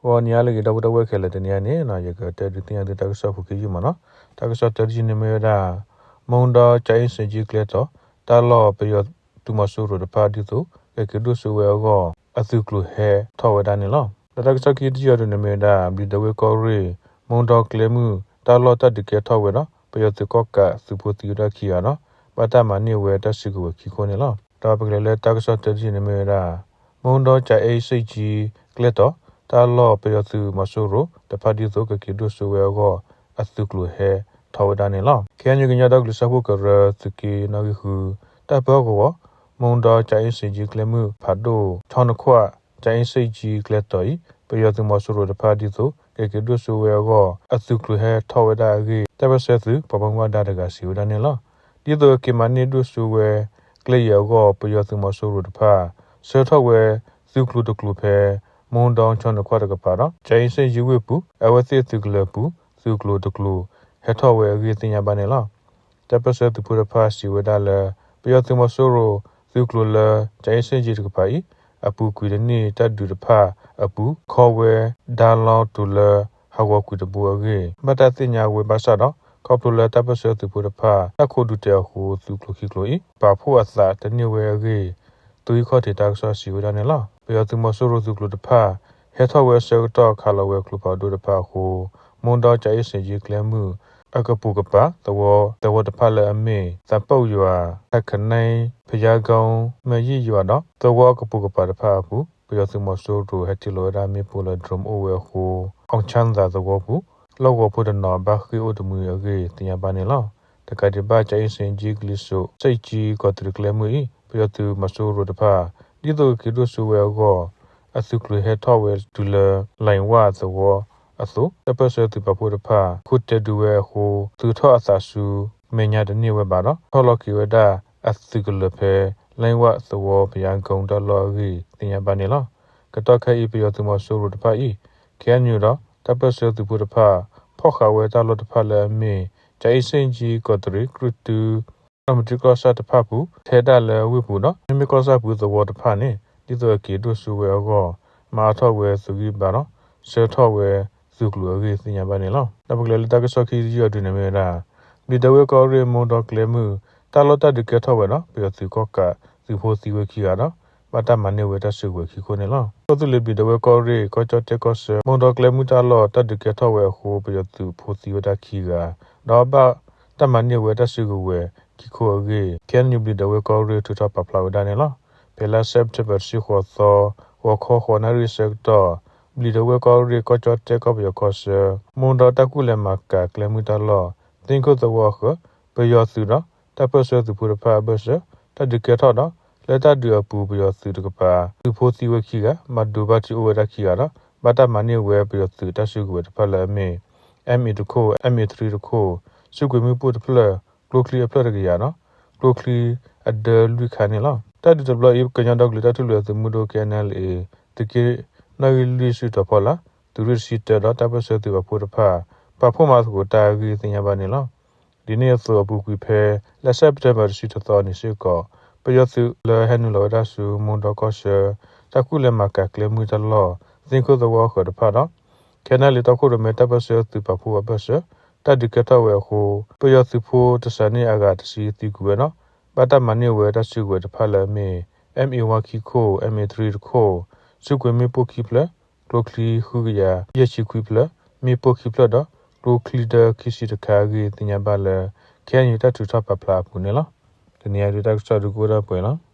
ဂီၤနံၤဟါလၢအဂ့ၤ ဒီပုၢ်ဝဲၢ်ခဲလၢာ်, တနံၤအံၤန့ၣ် ယကတဲဒုးသ့ၣ်ညါသုတၢ်ကစီၣ်ဖိခံယုၢ်မးနီၤ. တၢ်ကစီၣ်တၢတယုၢ်န့ၣ်မ့ၢ်ဝဲဒၣ် မူဒီကၠၤအ့စ့ကၠံကျဲတီၤ တၢ်လီၢ်ပယီၤသုးမီၤစိရိၤတဖၣ်ဒ်သိး ကက့ၤဒိၣ်စိဝဲအဂီၢ် အသုးကျိၤဟဲထီၣ်ဝဲဒၣ်န့ၣ်လီၤ. ဒီးတၢ်ကစီၣ်ခံတယုၢ်အံၤဒုးန့ၣ်မ့ၢ်ဝဲဒၣ် ဘျံးဒဝဲၢ်ကီၢ်ရ့ၣ် မူဒီကျဲမုၢ် တၢ်လီၢ်တၢ်ဒုးကဲထီၣ်ဝဲဒီး ပယီၤသုးကီၣ်ကးသုးဖိသံဝဲဒၣ်ခံဂၤဒီး ဘၣ်တၢ်မၤန့ၢ်ဝဲတၢ်စုကဝဲၤခံခိၣ်န့ၣ်လီၤ. ဒီးပကလဲၤလၢတၢ်ကစီၣ်တၢတယုၢ်န့ၣ်မ့ၢ်ဝဲဒၣ် မူဒီကၠၤအ့စ့ကၠံကျဲတီၤ တၢ်လီၢ်ပယီၤသုးမီၤစိရိၤတဖၣ်ဒ်သိး ကက့ၤဒိၣ်စိဝဲအဂီၢ် အသုးကျိၤဟဲထီၣ်ဝဲဒၣ်န့ၣ်လီၤ. ခ့ၣ်အဲၣ်ယူၣ်ကညီဒီကလုာ်စၢဖှိၣ်ကရၢသုးက့နီၣ်ဂံၢ်ဃု တၢ်ပၢဟီၣ်ကဝီၤ မူဒီကၠၤအ့စ့ကၠံကျဲမုၢ်ဖးဒိၣ် ဆီနခွး ကၠၤအ့စ့ကၠံကျဲတီၤအံၤ ပယီၤသုးမီၤစိရိၤတဖၣ်ဒ်သိး ကက့ၤဒိၣ်စိဝဲအဂီၢ် အသုးကျိၤဟဲထီၣ်ဝဲဒၣ်အဂ့ၢ် တၢ်ပၢၢ်ဆၢသုးပှၤဘၣ်မူဘၣ်ဒါတဂၤစံးဝဲဒၣ်န့ၣ်လီၤ. ဒ်သိးကက့ၤမၤန့ၢ်ဒိၣ်စိဝဲကျဲအံၤအဂီၢ် ပယီၤသုးမီၤစိရိၤတဖၣ် ဆှၢထီၣ်ဝဲသုးကျိၤတကျိၤဖဲ မူဒီ ဆီနခွးတကပၤဒီး ကၠၤအ့စ့ကၠံဝ့ၢ်ပူၤ အဝဲသ့ၣ်သုးကလၢၤပူၤ သုးကျိၤတကျိၤဟဲထီၣ်ဝဲအဂ့ၢ်သ့ၣ်ညါဘၣ်န့ၣ်လီၤ. တၢ်ပၢၢ်ဆၢသုးဖိတဖၣ်စံးဝဲဒၣ်လၢ ပယီၤသုးမီၤစိရိၤ သုးကျိၤလၢ ကၠၤအ့စ့ကၠံတကပၤအံၤ အပူၤကွံာ်တန့ၢ်တၢ်ဒုးတဖၣ်အပူၤ ခီဝဲဒါလီၤတုၤလၢဟးဂီၤကွံာ်တဘိအဂ့ၢ် ဘၣ်တၢ်သ့ၣ်ညါဝဲဘၣ်ဆၣ်ဒီး ခီဖျိလၢတၢ်ပၢၢ်ဆၢသုးဖိတဖၣ် တၢ်ခိးဒုးတဲာ်အဃိ သုးကျိၤခံကျိၤအံၤ ပာ်ဖှိၣ်အသးတန့ၢ်ဝဲအဂ့ၢ် သုးဂံၢ်ခီၣ်ထံးတၢ်ကစီၣ်စံးဝဲဒၣ်န့ၣ်လီၤ. ပယီၤသုးမီၤစိရိၤသုးကျိၤတဖၣ် ဟဲထီၣ်ဝဲအဆၢကတီၢ်ခးလီၤဝဲကျိဖးဒိၣ်တဖၣ်အဃိ မူဒီကၠၤအ့စ့ကၠံကျဲမုၢ် အကပူၤကပၤ သဝီသဝီတဖၣ်လၢအမ့ၢ် သးပီၣ်ယွၤ ခးကနဲ ဖယါကီ မၢယံၣ်ယွၤဒီး သဝီအကပူၤကပၤတဖၣ်အပူၤ ပယီၤသုးမီၤစိရိၤဟဲတ့ၢ်လီၤဝဲဒၣ်မ့ၣ်ပိၢ်လၢ drone အိၣ်ဝဲအဃိ အီၣ်ဆၣ်သးသဝီပူၤ လီၢ်ကဝီၤဖိတနီၤဘၣ်ဃ့ၢ်အိၣ်တမှံၤအဂ့ၢ်သ့ၣ်ညါဘၣ်န့ၣ်လီၤ. တကးဒံးဘၣ် ကၠၤအ့စ့ကၠံကလံၤစိး စ့ကၠံကီးတရံးကျဲမုၢ်အံၤ ပယီၤသုးမီၤစိရိၤတဖၣ် ဒ်သိးကက့ၤဒိၣ်စိဝဲအဂီၢ် အသုးကျိၤဟဲထီၣ်ဝဲတုၤလၢ လါဝၣ်သဝီအသိး တၢ်ပၢၢ်ဆၢသုးပာ်ဖှိၣ်တဖၣ် ခိၣ်တဲဒုးဝဲအဃိ သုးထီၣ်အသးဆူ မဲာ်ညါတန့ၢ်ဝဲဘၣ်ဒီး ထီၣ်လီၤက့ၤဝဲဒၣ်အသုးကလၢၤဖဲ လါဝၣ်သဝီ ဖယါကီတၢ်လီၢ်အဂ့ၢ်သ့ၣ်ညါဘၣ်န့ၣ်လီၤ. ကတီၢ်ခဲအံၤ ပယီၤသုးမီၤစိရိၤတဖၣ်အံၤ ခ့ၣ်အဲၣ်ယူၣ်ဒီး တၢ်ပၢၢ်ဆၢသုးဖိတဖၣ် ဖီၣ်ဃာ်ဝဲတၢ်လီၢ်တဖၣ်လၢအမ့ၢ် ကၠၤအ့စ့ကၠံကီးတရံး ကြုၢ်တု ဒီးမုၢ်တြံၤကီၢ်ဆၣ်တဖၣ်ပူၤ ထဲဒၣ်လၢဝ့ၢ်ပူၤဒီး မ့မ့ၢ်ကီၢ်ဆၣ်ပူၤသဝီတဖၣ်န့ၣ် ဒ်သိးအက့ၤဒိၣ်စိဝဲအဂီၢ် မၤအါထီၣ်ဝဲသုးဂံၢ်ဘါဒီး ဆှၢထီၣ်ဝဲသုးကျိၤအဂ့ၢ်သ့ၣ်ညါဘၣ်န့ၣ်လီၤ. ဒီးပကလဲၤလၢတၢ်ကစီၣ်ခံတယုၢ်အံၤဒုးန့ၣ်မ့ၢ်ဝဲဒၣ် ဘျံးဒဝဲၢ်ကီၢ်ရ့ၣ် မူဒီကျဲမုၢ် တၢ်လီၢ်တၢ်ဒုးကဲထီၣ်ဝဲဒီး ပယီၤသုးကီၣ်ကးသုးဖိသံဝဲခံဂၤဒီး ဘၣ်တၢ်မၤန့ၢ်ဝဲတၢ်စုကဝဲၤခံခိၣ်န့ၣ်လီၤ. ကီၢ်သူလ့ၤဘျံးဒဝဲၢ်ကီၢ်ရ့ၣ် ကီၢ်ကၠီၣ်တဲၣ်ကီၢ်ဆၢ မူဒီကျဲမုၢ်တၢ်လီၢ်တၢ်ဒုးကဲထီၣ်ဝဲအဃိ ပယီၤသုးဖိသံဝဲဒၣ်ခံဂၤ ဒီးဘၣ်တၢ်မၤန့ၢ်ဝဲတၢ်စုကဝဲၤခံခိၣ်အဂ့ၢ် ခ့ၣ်အဲၣ်ယူၣ်ဘျံးဒဝဲၢ်ကီၢ်ရ့ၣ်ထုးထီၣ်ပာ်ဖျါဝဲဒၣ်န့ၣ်လီၤ. ဖဲလါစဲးပထ့ဘၢၣ်တဆံဃိးသီ ဂီၤခီဃိးနၣ်ရံၣ်အဆၢကတီၢ် ဘျံးဒဝဲၢ်ကီၢ်ရ့ၣ် ကီၢ်ကၠီၣ်တဲၣ်ကီၢ်ပယီၤကီၢ်ဆၢ မူဒီတၢ်ကူၣ်လဲၤမၤကၤကျဲမုၢ်တၢ်လီၢ် သ့ၣ်ခိၣ်သဝီအဃၢၤ ပယီၤသုးဒီး တၢ်ပၢၢ်ဆၢသုးဖိတဖၣ်အဘၢၣ်စၢၤ တၢ်ဒုးကဲထီၣ်ဒီး လၢတၢ်ဒုးအပူၤ ပယီၤသုးတကပၤ သုးဖိသံဝဲခံဂၤ ဘၣ်ဒိဘၣ်ထံးအိၣ်ဝဲဒၣ်ခံဂၤဒီး ဘၣ်တၢ်မၤန့ၢ်ဝဲပယီၤသုးတၢ်စုကဝဲၤတဖၣ်လၢအမ့ၢ် M eight တခိၣ် M eight three တခိၣ် စုကွံာ်မ့ၣ်ပိၢ်တဖျၢၣ် ကျိချံအဖျၢၣ်တကယၤဒီး ကျိချံအဒၢလွံၢ်ခါန့ၣ်လီၤ. တၢ်ဒုးတဘျီအံၤ ကညီဒီကလုာ်တၢ်ထူၣ်ဖျဲးသုးမုၢ်ဒိၣ် K N L A သုးက့နီၣ်ဂံၢ်လွံၢ်စုတီၤဖီလာ် သုးရ့ၣ်တဆံတၢဒီး တၢ်ပၢၢ်ဆၢသုးပာ်ဖှိၣ်တဖၣ် ပာ်ဖှိၣ်မၤသကိးတၢ်အဂ့ၢ်သ့ၣ်ညါဘၣ်န့ၣ်လီၤ. ဒ်န့ၣ်အသိးအပူၤကွံာ်ဖဲ လါစဲးပထ့ဘၢၣ်တဆံတသီအနံၤစ့ၢ်ကီး ပယီၤသုးလၢဟဲနုာ်လီၤဝဲဒၣ်ဆူ မူဒီကီၢ်ဆၢ တၢ်ကူၣ်လဲၤမၤကၤကျဲမုၢ်တၢ်လီၢ် သ့ၣ်ခိၣ်သဝီအဃၢၤတဖၣ်ဒီး ခဲနၣ်လံၤတီခိၣ်ရိၣ်မဲတၢ်ပၢၢ်ဆၢသုးပာ်ဖှိၣ်အဘၢၣ်စၢၤ တၢ်ဒုးကဲထီၣ်ဝဲအဃိ ပယီၤသုးဖိတစၢန့ၢ်အဂၤတဆံသံကွံာ်ဝဲဒီး ဘၣ်တၢ်မၤန့ၢ်ဝဲတၢ်စုကဝဲၤတဖၣ်လၢအမ့ၢ် M eight one ခံခိၣ် M eight three တခိၣ် စုကွံာ်မ့ၣ်ပိၢ်ခံဖျၢၣ် ကျိချံဃုကယၤယဲၢ်ဆံခွံဖျၢၣ် မ့ၣ်ပိၢ်ခံဖျၢၣ်ဒီး ကျိချံဒၢခံဆံတခါအဂ့ၢ်သ့ၣ်ညါဘၣ်လၢ ခဲအံၤတၢ်ထုးထီၣ်ပာ်ဖျါအပူၤန့ၣ်လီၤ. တနံၤအံၤဒုးတၢ်ကစီၣ်ဒုးကအိၣ်ဒၣ်ပှဲၤလီၤ.